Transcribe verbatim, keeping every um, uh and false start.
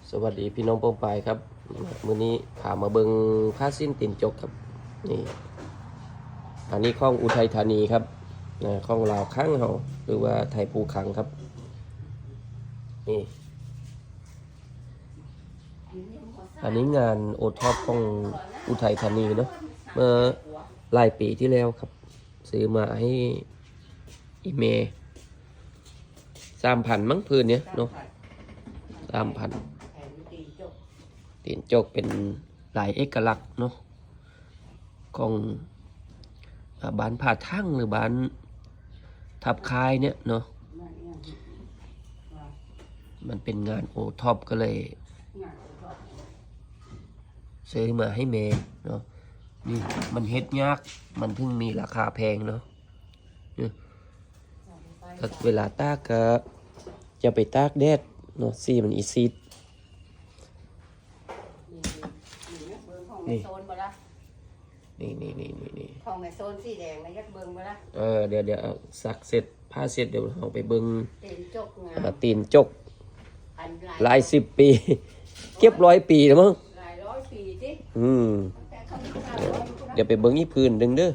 สวัสดีพี่น้องป้องปายครับ มื้อนี้พามาเบิ่งผ้าสิ้นตีนจกครับ นี่ อันนี้ของอุทัยธานีครับ นะ ของลาวคังเฮา หรือว่าไทยภูคังครับ นี่ อันนี้งานโอทอปของอุทัยธานีเนาะ เมื่อหลายปีที่แล้วครับ ซื้อมาให้อีเมสามพันมั้ง พื้นเนี้ยเนาะ สามพัน ตีนจกเป็นลายเอกลักษณ์เนาะ ของ อ่า บ้านผาทั่งหรือบ้านทับคายเนี่ยเนาะ มันเป็นงานโอทอปก็เลย ซื้อมาให้แม่เนาะ นี่มันเฮ็ดยาก มันถึงมีราคาแพงเนาะ นี่ ก็เวลาตากก็จะไปตากแดดเนาะ สีมันอีซีด นี่ นี่ นี่ นี่ นี่ นี่ นี่ ของในโซนสีแดงนะ อยากเบิ่งบ่ล่ะ เออ เดี๋ยว เดี๋ยวเอาซักเสร็จ ผ้าเสร็จ เดี๋ยวเราไปเบิ่ง ตีนจกงาม อ่า ตีนจก อันหลาย หลายสิบปี เก็บร้อยปีแล้วมั้ง หลายร้อยปีติ อืม แต่เขามีข่าวว่า เดี๋ยวไปเบิ่งอีกพื้นหนึ่งเด้อ